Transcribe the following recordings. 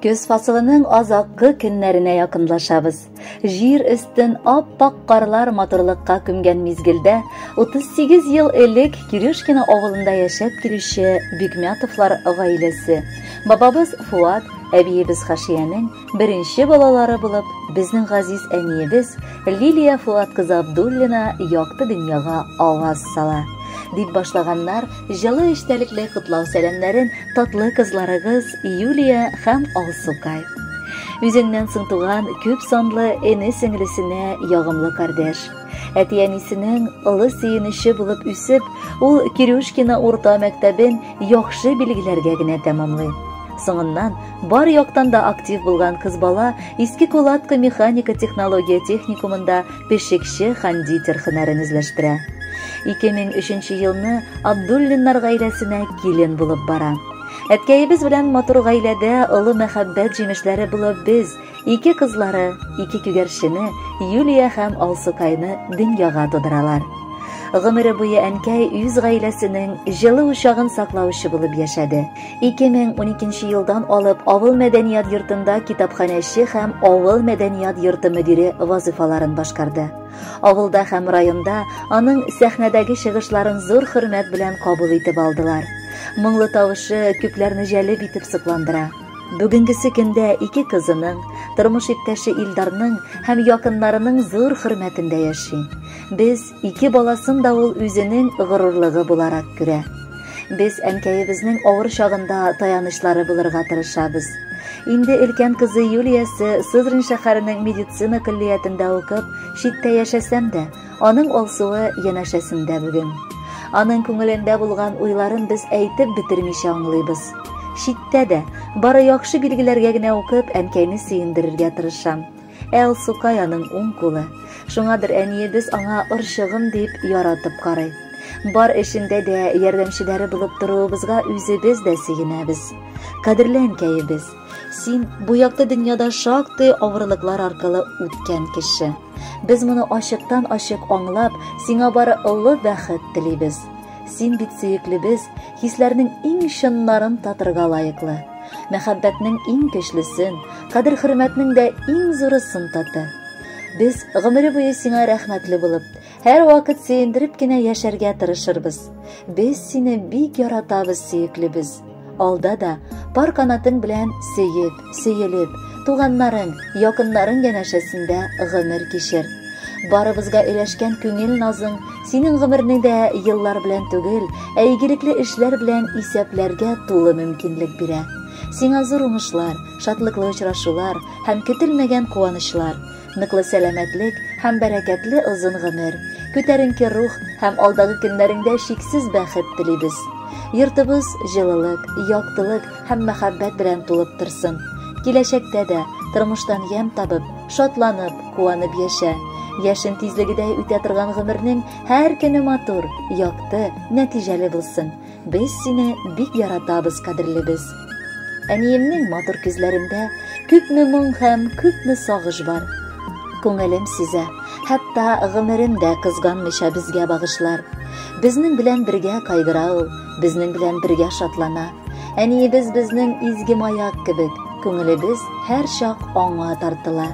Көз фасылының азаккы көннәренә якынлашабыз. Җир өстен ап-ак карлар матурлыкка күмгән мизгелдә 38 ел элек Кирюшкино авылында яшәп килүче Бикмятовлар гаиләсе, бабабыз Фуат, әбиебез Хашиянең беренче балалары булып, безнең газиз әниебез Лилия Фуат кызы Абдуллина якты дөньяга аваз сала. Дип башлаганнар җылы эчтәлекле котлау сәламнәрен татлы кызларыгыз Юлия һәм Алсукай. Үзеннән соң туган күп санлы эне-сеңлесенә ягымлы кардәш. Әти-әнисенең олы сөенече булып үсеп, ул Кирюшкино урта мәктәбен яхшы билгеләргә генә тәмамлый. Соңыннан бар яктан да актив булган кыз бала Иске Кулатка механика технология техникумында пешекче-кондитер һөнәрен үзләштерә. 2003 елны Абдуллиннар гаиләсенә килен булып бара. Әткәебез белән матур гаиләдә олы мәхәббәт җимешләре булып без, ике кызлары, ике күгәрчене, Юлия һәм Алсукайны дөньяга тудыралар. Гомере буе әнкәй үз гаиләсенең җылы учагын саклаучы булып яшәде. 2012 елдан алып авыл мәдәният йортында китапханәче һәм авыл мәдәният йорты мөдире вазыйфаларын башкарды. Авылда һәм районда аның сәхнәдәге чыгышларын зур хөрмәт белән кабул итеп алдылар. Моңлы тавышы күпләрне җәлеп итеп сокландыра. Бүгенгесе көндә ике кызының, тормыш иптәше Илдарның һәм якыннарының зур хөрмәтендә яши. Без ике баласын да ул үзенең горурлыгы буларак күрә. Без әнкәебезнең авыр чагында таянычлары булырга тырышабыз. Инде өлкән кызы Юлиясе Сызрань шәһәренең медицина көллиятендә укып, читтә яшәсәм дә, аның Алсуы янәшәсендә бүген. Аның күңелендә булган уйларын без әйтеп бетермичә аңлыйбыз. Читтә дә бары яхшы билгеләргә генә укып, әнкәйне сөендерергә тырышам. Ә Алсукай аның уң кулы. Шуңадыр әниебез аңа орчыгым дип яратып карый. Бар эшендә дә ярдәмчеләре булып торуыбызга үзебез дә сөенәбез. Кадерле әнкәебез, син бу якты дөньяда шактый авырлыклар аркылы үткән кеше. Без моны ачыктан-ачык аңлап, сиңа бары олы бәхет телибез. Син бит сөеклебез, хисләрнең иң чыннарын татырга лаеклы. Мәхәббәтнең иң көчлесен, кадер-хөрмәтнең дә иң зурысын таты. Без гомере буе сиңа рәхмәтле булып, һәр вакыт сөендереп кенә яшәргә тырышырбыз. Без сине бик яратабыз, сөеклебез. Алда да пар канатың белән сөеп, сөелеп, туганнарың, якыннарың янәшәсендә гомер кичер. Барыбызга өләшкән күңел назың синең гомерне дә еллар белән түгел, ә игелекле эшләр белән исәпләргә тулы мөмкинлек бирә. Сиңа зур уңышлар, шатлыклы очрашулар һәм көтелмәгән куанычлар, ныклы сәламәтлек һәм бәрәкәтле озын гомер, күтәренке рух һәм алдагы көннәреңдә чиксез бәхет телибез. Йортыбыз җылылык, яктылык һәм мәхәббәт белән тулып торсын. Киләчәктә дә тормыштан ямь табып, шатланып, куанып яшә. Яшен тизлегедәй үтә торган гомернең һәр көне матур, якты, нәтиҗәле булсын. Без сине бик яратабыз, кадерлебез. Әниемнең матур күзләрендә күпме моң һәм күпме сагыш бар. Күңелем сизә, хәтта гомерен дә кызганмыйча безгә багышлар. Безнең белән бергә кайгыра ул, безнең белән бергә шатлана. Әниебез безнең изге маяк кебек, күңелебез һәр чак аңа тартыла.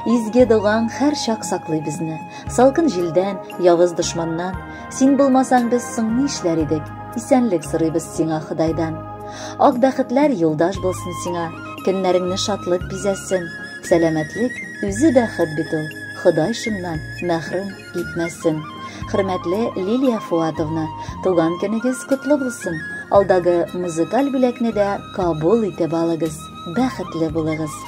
Изге догаң һәр чак саклый безне. Салкын җилдән, явыз дошманнан. Син булмасаң без соң нишләр идек? Исәнлек сорыйбыз сиңа Ходайдан. Ак бәхетләр юлдаш булсын сиңа, көннәреңне шатлык бизәсен. Сәламәтлек үзе бәхет бит ул, Ходай шуннан мәхрүм итмәсен. Хөрмәтле Лилия Фуатовна, туган көнегез котлы булсын. Алдагы музыкаль бүләкне дә кабул итеп алыгыз. Бәхетле булыгыз.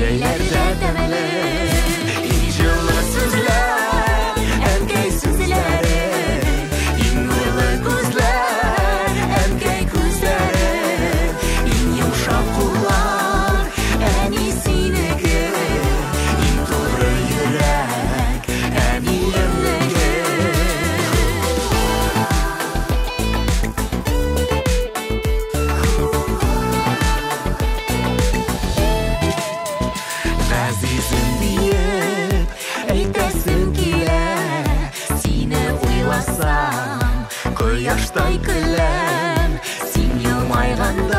Җәйләрдә тәмле. Иң җылы сүзләр, әнкәй сүзләре. Иң нурлы күзләр, әнкәй күзләре. Иң йомшак куллар, әни синеке. Иң туры йөрәк, әниемнеке. Газизем диеп әйтәсем килә, сине уйласам, кояштай көләм. Син елмайганда